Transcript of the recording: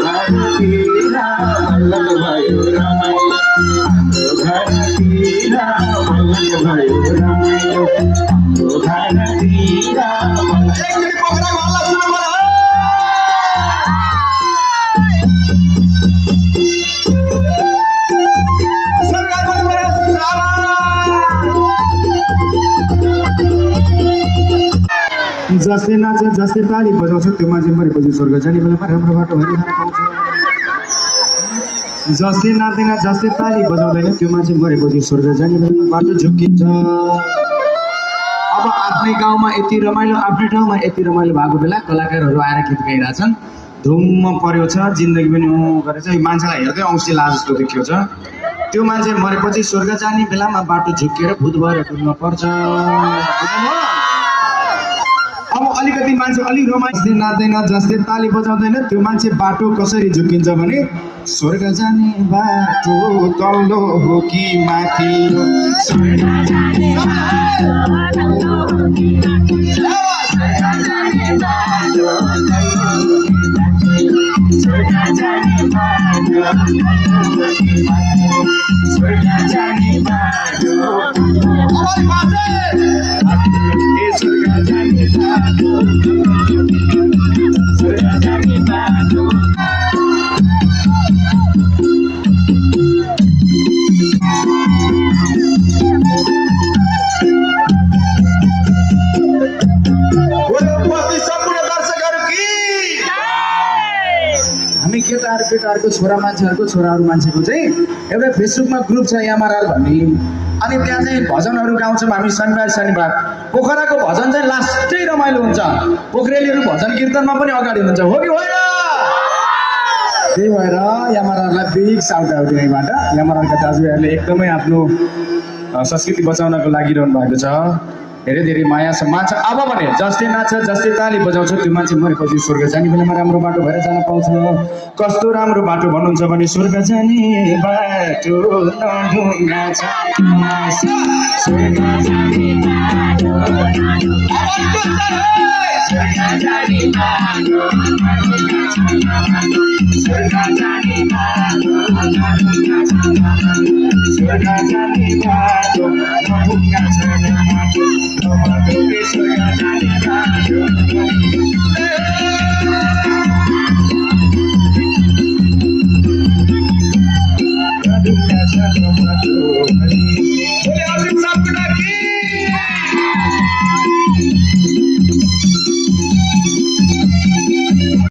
घरतिर बल्ल भयो रमाइलो घरतिर बल्ल भयो रमाइलो घरतिर जसले नाच जसले ताली बजाउँछ त्यो मान्छे मरेपछि स्वर्ग जाने बेलामा राम्रो बाटो भएर जान पाउँछ जसले नाच्दैन जसले ताली बजाउँदैन त्यो मान्छे मरेपछि स्वर्ग जाने बेलामा बाटो झुक्किन्छ अब आफ्नै गाउँमा यति रमाइलो आफ्नै ठाउँमा यति रमाइलो भएको बेला कलाकारहरू आएर गीत गाइरहेछन् धुम्म पर्यो छ जिन्दगी पनि गरेर चाहिँ मान्छेलाई हेर्दै औँसी लाज जस्तो देखियो छ त्यो मान्छे मरेपछि स्वर्ग जाने बेलामा बाटो झुक्किएर भूत भएर डुब्न पर्छ अब अलिकति मान्छे अलि रोमाञ्चले नाच्दैन जसले ताली बजाउँदैन त्यो मान्छे बाटो कसरी झुकिन्छ भने स्वर्ग जाने बाटो तल्लो हो कि माथिल्लो स्वर्ग जाने बाटो हामी केटाहरूको छोरा मान्छेहरूको छोराहरू मान्छेको चाहिँ एउटा फेसबुकमा ग्रुप छ यामाराल भन्ने अनि त्यहाँ चाहिँ भजनहरू गाउँछौँ हामी शनिबार पोखराको भजन चाहिँ लास्टै रमाइलो हुन्छ पोखरेलीहरू भजन कीर्तनमा पनि अगाडि हुन्छ हो कि होइन त्यही भएर यामाराललाई बिग साउट आउट यहीँबाट यामारालका दाजुभाइहरूले एकदमै आफ्नो संस्कृति बचाउनको लागिरहनु भएको छ धेरै धेरै माया सम्मान छ अब भने जसले नाच्छ जसले ताली बजाउँछ त्यो मान्छे मरेपछि स्वर्ग जाने बेलामा राम्रो बाटो भएर जान पाउँछ कस्तो राम्रो बाटो भन्नुहुन्छ भने स्वर्ग जाने बाटो नढुङ्गा छ स्वर्ग जाने बाटो स्वर्ग जाने बाटो स्वर्ग जाने बाटो स्वर्ग जाने बाटो नढुङ्गा छ